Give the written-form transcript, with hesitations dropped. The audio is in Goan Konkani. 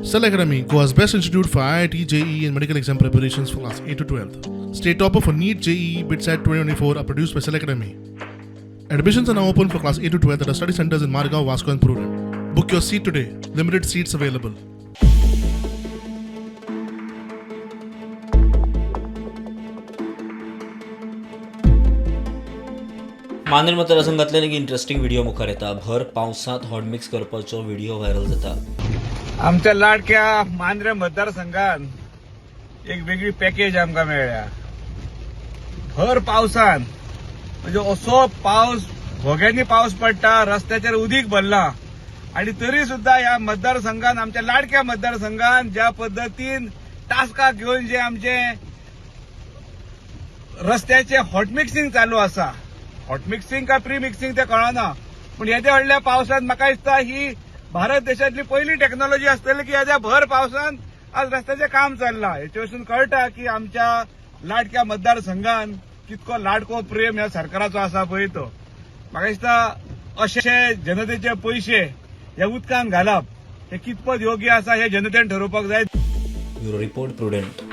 Cell Academy, Goa's best institute for IIT, JEE, and medical exam preparations for class 8 to 12. State topper for NEET, JEE, BITSAT 2024 are produced by Cell Academy. Admissions are now open for class 8 to 12 at our study centers in Margao, Vasco, and Prudent. Book your seat today. Limited seats available. Mandrem मतदारसंघातल्यान एक इंटरेस्टिंग व्हिडिओ मुखार येता. भर पावसांत हॉटमिक्स करपाचो व्हिडिओ व्हायरल जाता. आमच्या लाडक्या मांद्रे मतदारसंघात एक वेगळी पॅकेज आमकां मेळ्ळ्या. भर पावसान, म्हणजे असो पावस, घोग्यांनी पावस पडटा, रस्त्याचेर उदीक भरला आणि तरी सुद्धा ह्या मतदारसंघात, आमच्या लाडक्या मतदारसंघात ज्या पद्दतीन टास्काक घेवन जे आमचे रस्त्याचे हॉटमिक्सिंग चालू आसा, हॉटमिक्सिंग काय प्री मिक्सिंग ते कळना, पूण येद्या व्हडल्या पावसांत म्हाका दिसता ही भारत देशांतली पयली टॅक्नॉलॉजी आसतली की येद्या भर पावसांत आज रस्त्याचें काम चल्लां. हेचे वयसून कळटा की आमच्या लाडक्या मतदारसंघान कितको लाडको प्रेम ह्या सरकाराचो आसा पळय तो. म्हाका दिसता अशे जनतेचे पयशे ह्या उदकान घालप हे कितपत योग्य आसा हे जनतेन ठरोवपाक जाय. Bureau report, Prudent.